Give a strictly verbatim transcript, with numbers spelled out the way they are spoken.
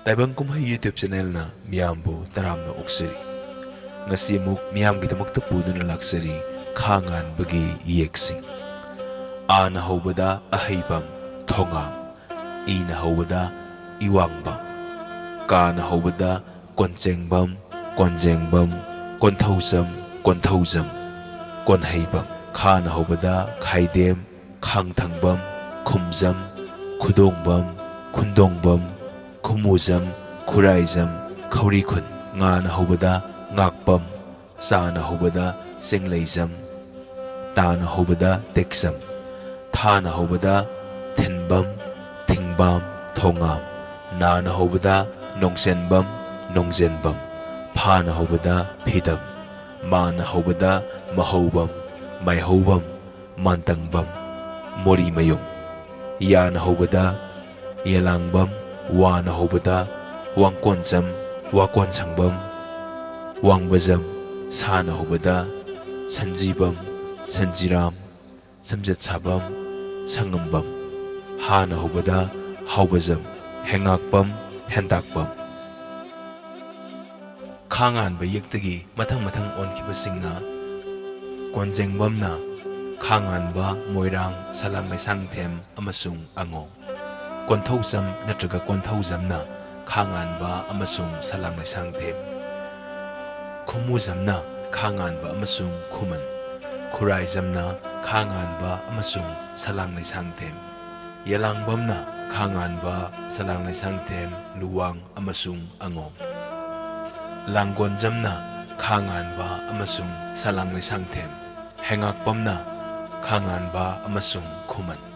ꯇꯥꯏꯕꯪ ꯀꯨꯝꯍꯩ YouTube ꯆꯦꯅꯦꯜꯅ ꯃꯤꯌꯥꯝꯕꯨ ꯇꯔꯥꯝꯅ ꯑꯣꯛꯆꯔꯤ꯫ ꯉꯁꯤ ꯑꯃꯨꯛ ꯃꯤꯌꯥꯝꯒꯤꯗꯃꯛꯇ ꯄꯨꯗꯨꯅ ꯂꯥꯛꯆꯔꯤ ꯈꯥ ꯉꯥꯟꯕꯒꯤ ꯏꯌꯦꯛꯁꯤꯡ꯫ ꯑꯥꯅ ꯍꯧꯕꯗ ꯑꯍꯩꯕꯝ, ꯊꯣꯉꯥꯝ꯫ ꯏꯅ ꯍꯧꯕꯗ ꯏꯋꯥꯡꯕꯝ꯫ ꯀꯥꯅ ꯍꯧꯕꯗ ꯀꯣꯟꯆꯦꯡꯕꯝ, ꯀꯣꯟꯖꯦꯡꯕꯝ, ꯀꯣꯟꯊꯧꯖꯝ, ꯀꯣꯟꯊꯧꯖꯝ, ꯀꯣꯟꯍꯩꯕꯝ꯫ ꯈꯥꯅ ꯍꯧꯕꯗ ꯈꯥꯏꯗꯦꯝ, ꯈꯥꯡꯊꯪꯕꯝ, ꯈꯨꯝꯖꯝ, ꯈꯨꯗꯣꯡꯕꯝ, ꯈꯨꯟꯗꯣꯡꯕꯝ, ꯈꯨꯃꯨꯖꯝ, ꯈꯨꯔꯥꯏꯖꯝ, ꯈꯧꯔꯤꯈꯨꯟ꯫ ꯉꯥꯅ ꯍꯧꯕꯗ ꯉꯥꯛꯄꯝ, ꯆꯥꯅ ꯍꯧꯕꯗ ꯆꯤꯡꯂꯩꯖꯝ, ꯇꯥꯅ ꯍꯧꯕꯗ ꯇꯦꯛꯆꯝ, ꯊꯥꯅ ꯍꯧꯕꯗ ꯊꯤꯟꯕꯝ, ꯊꯤꯡꯕꯥꯝ, ꯊꯣꯉꯥꯝ, ꯅꯥꯅ ꯍꯧꯕꯗ ꯅꯣꯡꯆꯦꯟꯕꯝ, ꯅꯣꯡꯖꯦꯟꯕꯝ, ꯐꯥꯅ ꯍꯧꯕꯗ ꯐꯤꯗꯝ, ꯃꯥꯅ ꯍꯧꯕꯗ ꯃꯍꯧꯕꯝ, ꯃꯥꯏꯍꯧꯕꯝ, ꯃꯥꯟꯇꯪꯕꯝ, ꯃꯣꯔꯤꯃꯌꯨꯝ꯫ ꯌꯥꯅ ꯍꯧꯕꯗ ꯌꯦꯂꯥꯡꯕꯝ, ꯋꯥꯅ ꯍꯧꯕꯗ ꯋꯥꯡꯀꯣꯟꯖꯝ, ꯋꯥꯀꯣꯟꯁꯪꯕꯝ, ꯋꯥꯡꯕꯖꯝ꯫ ꯁꯥꯅ ꯍꯧꯕꯗ ꯁꯟꯖꯤꯕꯝ, ꯁꯟꯖꯤꯔꯥꯝ, ꯁꯝꯖꯦꯠꯁꯥꯕꯝ, ꯁꯪꯉꯝꯕꯝ꯫ ꯍꯥꯅ ꯍꯧꯕꯗ ꯍꯥꯎꯕꯖꯝ, ꯍꯦꯉꯥꯛꯄꯝ, ꯍꯦꯟꯇꯥꯛꯄꯝ꯫ ꯈꯥꯉꯥꯟꯕ ꯏꯌꯦꯛꯇꯒꯤ ꯃꯊꯪ ꯃꯊꯪ ꯑꯣꯟꯈꯤꯕꯁꯤꯡꯅ: ꯀꯣꯟꯖꯦꯡꯕꯝꯅ ꯈꯥꯉꯥꯟꯕ, ꯃꯣꯏꯔꯥꯡ, ꯁꯂꯥꯡ ꯂꯩꯁꯥꯡꯊꯦꯝ ꯑꯃꯁꯨꯡ ꯑꯉꯣꯝ꯫ ꯀꯣꯟꯊꯧꯖꯝ ꯅꯠꯇ꯭ꯔꯒ ꯀꯣꯟꯊꯧꯖꯝꯅ ꯈꯥꯉꯥꯟꯕ ꯑꯃꯁꯨꯡ ꯁꯂꯥꯡ ꯂꯩꯁꯥꯡꯊꯦꯝ꯫ ꯈꯨꯃꯨꯖꯝꯅ ꯈꯥꯉꯥꯟꯕ ꯑꯃꯁꯨꯡ ꯈꯨꯃꯟ꯫ ꯈꯨꯔꯥꯏꯖꯝꯅ ꯈꯥꯉꯥꯟꯕ ꯑꯃꯁꯨꯡ ꯁꯂꯥꯡ ꯂꯩꯁꯥꯡꯊꯦꯝ꯫ ꯌꯦꯂꯥꯡꯕꯝꯅ ꯈꯥꯉꯥꯟꯕ, ꯁꯂꯥꯡ ꯂꯩꯁꯥꯡꯊꯦꯝ, ꯂꯨꯋꯥꯡ ꯑꯃꯁꯨꯡ ꯑꯉꯣꯝ꯫ ꯂꯥꯡꯒꯣꯟꯖꯝꯅ ꯈꯥꯉꯥꯟꯕ ꯑꯃꯁꯨꯡ ꯁꯂꯥꯡ ꯂꯩꯁꯥꯡꯊꯦꯝ꯫ ꯍꯦꯉꯥꯛꯄꯝꯅ ꯈꯥꯉꯥꯟꯕ ꯑꯃꯁꯨꯡ ꯈꯨꯃꯟ꯫